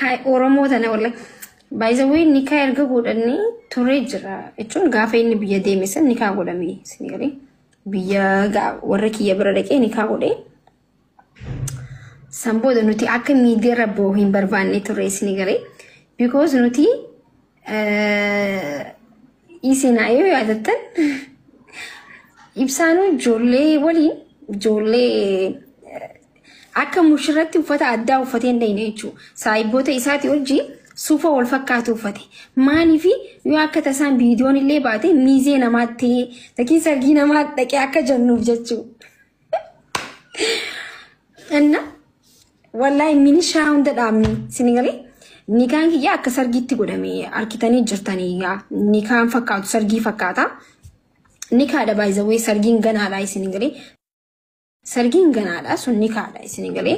Hai Oromoo tana wallahi. By the way nikaa erga godhannee turee jira jechuun gaafa inni biyya deeme san nikaa godhame isin galee biyya warra kiyya bira dhaqee nikaa godhee san booda nuti akka miidiyaa irra bahu hin barbaanne ture isin galee because nuti isin yoo yaadattan ibsaanuu ijoollee waliin ijoollee akka mushurratti uffata addaa uffatee hin dhayne jechuudha. Saahiboota isaatii wajjin suufa wal fakkaatu uffate. Maaliif yoo akka tasaan viidiyoon illee baate miizee namaatti ta'ee sargii namaa dhaqee akka jennuuf jechuudha. Inna wallaahi minishaa hunda dhaabne isin galee nikaan kiyya akka sargiitti godhame harkitanii jirtanii nikaan fakkaatu sargii fakkaata. Nikaadha baay'ee sargiin ganaadha isin galee. Sargiin ganaadha sun nikaadha isin galee.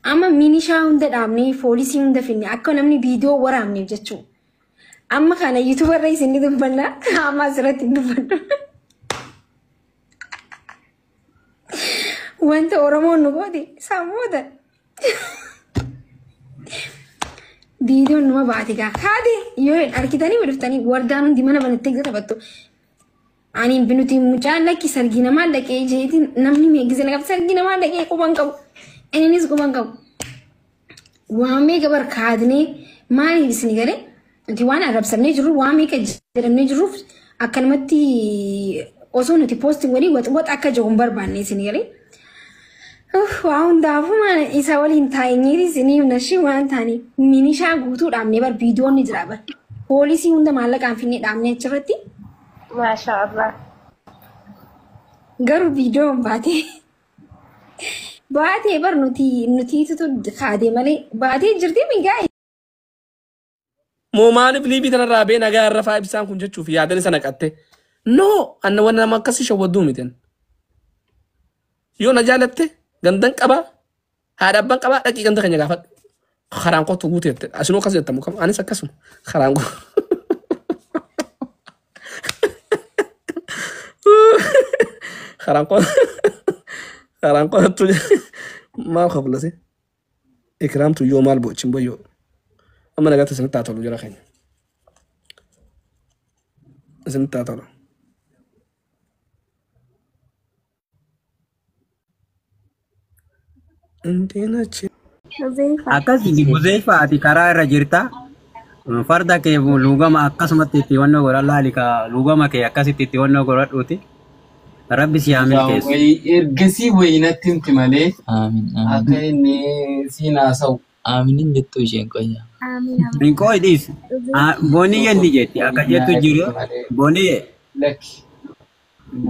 Amma minishaa hunda dhaabnee poolisii hunda finne akka namni viidiyoo waraabneef jechuudha. Amma kana yuutuubarra isin ni dubbanna amma asirratti hin dubbadhu. Wanta Oromoon nu goote isaan booda. Viidiyoon numa baate gaa kaate yoo hin argitanii dhuftanii wardaan hundi mana banattee taphattu. Ani nuti mucaan lakki sargii namaa dhaqee jeetiin namni meeqisa na qabdi sargii namaa dhaqee quban qabu. Innis quban qabu. Waan meeqa barkaadnee maaliif isin galee nuti waan arrabsamnee jirru waan meeqa jedhamnee jirruuf akkanumatti osoo nuti poostii walii wax akka jiru hin barbaanne isin galee. Waa hundaafuu maal isa waliin taa'eenyeeti isinii nashii waan taaniif minishaa guutuu dhaabnee bar viidiyoon ni jira bar. Poolisii hunda maallaqaan finnee dhaabnee achirratti Maasha Allah. garuu viidiyoon baatee baatee bar nuti nutiitutu kaadee malee baatee jirti migaa. Moo maaliif liibii tanarraa bee nagaa irra faa ibsaan kun jechuuf yaadan isa naqatte. No, anna wanna nama akkasii shawwadduu miti. Yoo na jaalatte gandan qabaa haadha abbaan qabaa dhaqii ganda keenya gaafadhu. Karaan kottu guute jette. Asinuu akkas jettamu kam anis akkasuma karaan koo. Karaan koo karaan kottu maal koflase. Ikraamtu yoo maal bo'ichin boyyoo. Amma nagaatti isinitti haa tolu jira keenya. Isinitti haa tolu. Intiin achi. Akkasii Huzaifa ati karaa irra jirta. Farda kee luugama akkasumatti itti wannoo godha laali ka luugama kee akkasitti itti wannoo godhadhuuti. Rabbi si haa milkeessu. Ergasii wayii natti himti malee Aamin aamin. akka inni siin haasa'u. Aamin hin jettu isheen qoyyaa. Amiin amiin. Hin qoodis. Booniyye ni jetti akka jettu jiru. Booniyye Lakki.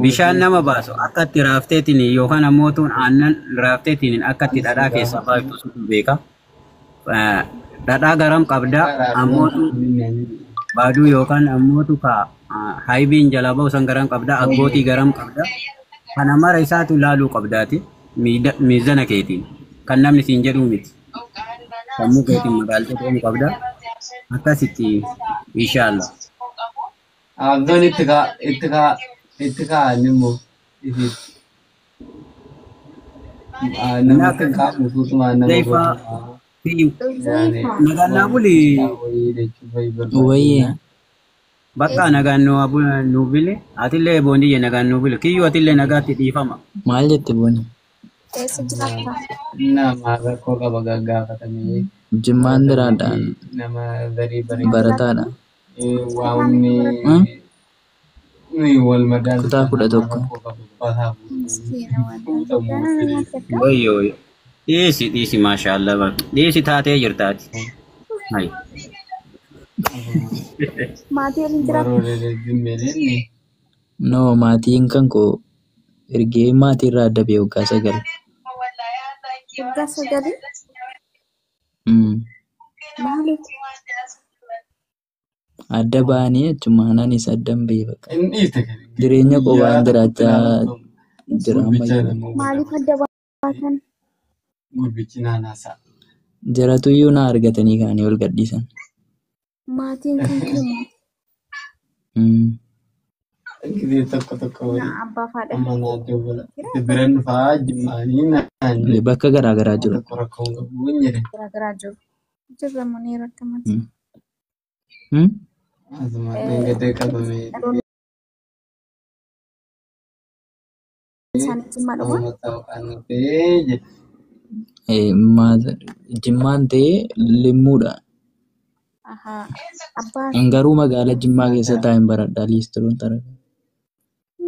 bishaan nama baasu akka itti raafteetiin yookaan ammoo tuun aannan raafteetiin akka itti dhadhaa keessaa baaftu sun beeka. Dhadhaa garam qabdaa ammootu baaduu yookaan ammootu ka haybiin jalaa ba'u san garam qabdaa abbootii garam qabdaa. Kana mara isaatu laaluu qabdaati miizana keetiin kan namni siin jedhuu miti. Sammuu keetiin madaaltee deemuu qabdaa. Akkasitti inshaallah. Abdoon itti kaa itti kaa itti kaa inni immoo ifiif. Nama Akka kaamu suutumaan nama Huzaifa godhu. fi Huzaifa. nagaan naa buli Wayii jechuu fa'i barbaadu. Wayyee. bakka nagaan nu bile atillee boondiyye nagaan nu bile kiyyuu atillee nagaatti dhiifama. Maal jette booni? Eessa jiraatta? Nama rakkoo qaba gaggaafatamee. Jimmaan biraadhaan Nama zarii bareedu. barataadha. Waamni wal madaalu Kutaa 11. rakkoo qabu basaa Miskiina waan fuutamu. Wayyoo dhiisi dhiisi maashaallah bakka dhiisi taatee jirtaati. Hai. Maatii waliin jiraattu? Baroolee zimmeeleenni. No maatiin kan koo ergee maatii irraa adda ba'e waggaa 9. Waggaa 9? Maaliif? Adda ba'anii achumaan anis addan ba'e bakka. Inni dhiiste kan. Jireenya qofaan jiraachaa jira ammayyuu. Maaliif adda baatan? Gurbichi naanaasaa. Jaratuyyuu na argatanii ka'anii ol gadhiisan. Maatiin kan kee Gisee tokko tokko na wayii. abbaa fi haadha Amma naannoo bala. Biran dhufaa jimmaanii naan Bakka garaa garaa jiru. tokko rakkoo hin qabu hin jedhe. garaa garaa jiru. Jirra Muniir akkamati. Hmm? Asuma dheengadee qabamee Dhaloonni isaanii Jimmaa nama dhumaa? mattaawqaan ta'ee jedhe. Jimmaan ta'ee limmuudha. Ahaa. Abbaa Garuu magaalaa Jimmaa keessa taa'een baradha. Liistiroon tara.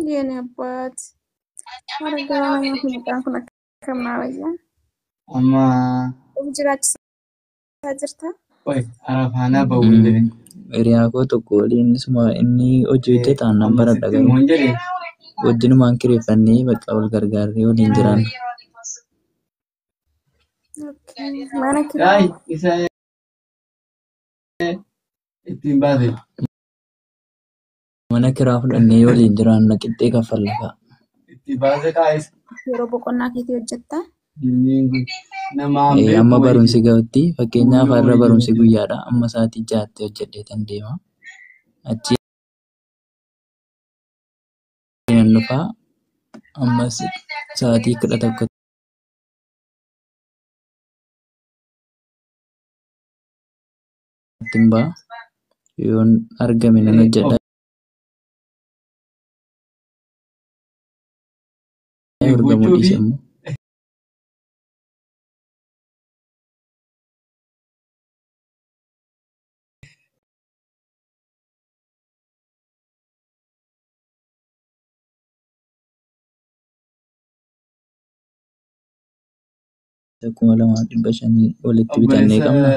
Yeeni abbaati. Haala garaa namaa fi mucaan kun akkam naa wayyaa. Amma Of jiraachisaa jirta? oi arafaanaa ba'uun jedhe. Hiriyaa koo tokko waliin isuma inni hojii hojjetaan nan Amma baradha sitti garuu himuun jedhe. wajjinumaan kireeffannee bakka wal gargaarree waliin jiraanna. Okay. Mana kiraa Gaay isa ittiin baase. Mana kiraa fudhannee waliin jiraanna qixxee kaffalla fa'a. Itti baase kaa'es. Yeroo boqonnaa keetii hojjetta? Jinniin kun namaan Amma beeku wayii barumsi gahutti fakkeenyaaf Guyyoo har'a wayii barumsi jira. guyyaadha. Amma sa'aatii 6tti hojjedhee tan deema. Achi nan dhufaa. Ammas sa'aatii 11tti hin ba'a. Yoon argame nan hojjedha. Ofii Argamuu gochuu dhiise fi immoo. 2500 walitti bitannee obboleessa qabna.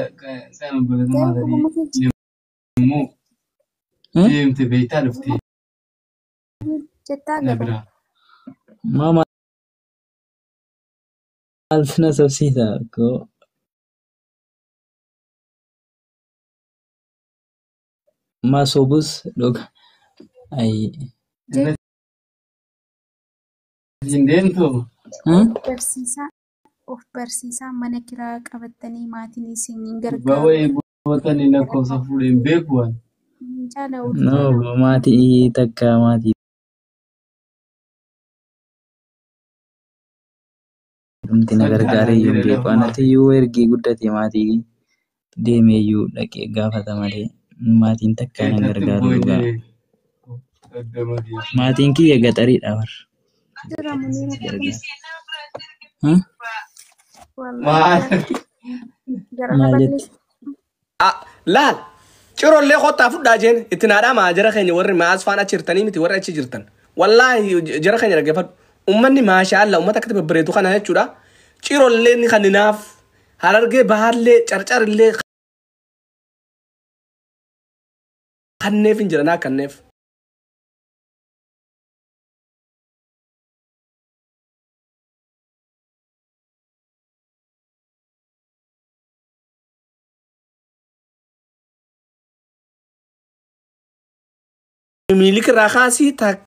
kan obboleessa Garuu maatarii dhuguma kee immoo Eh? deemte beektaa dhufte jettaa na garuu. biraa. Maa maaltu na sobsiisa? Koo maa sobus dhuga. Ayi. Irratti hin deemtu Hmm? Barsiisaa of barsiisaa mana kiraa qabattanii maatiin isin hin gubbaa gargaaru. wayii gootanii lakkoofsa fuudhee hin beeku waan. Jaala No, maatii takka maatii dhumti na Sodaadhaan gargaaree iyyuu hin jedhe beeku. lafumaa. Anatti iyyuu ergii guddate maatii deemee iyyuu dhaqee gaafata malee maatiin takka na Keessatti gargaaru bu'ee dhugaa. jedhe. Gaddama keessa. Maatiin kiyya gaxariidha bar. Jira Muniir akkam. Gargaara. Hmm? Wallahi Maal? gara na Maal jette? balleessa. Laal cirollee kottaa fudhaa jeen itti naadhaa jara keenya warri maas faan achi jirtanii miti warri achi jirtan. Wallaahi jara keenya dhaggeeffadhu. Uummanni maashaa Allah uummata akkatti babbareedu kana jechuudha. Cirollee ni kanninaaf harargee bahaallee carcarillee kanneef hin jiranaa kanneef. Miilik irraa kaasii takka.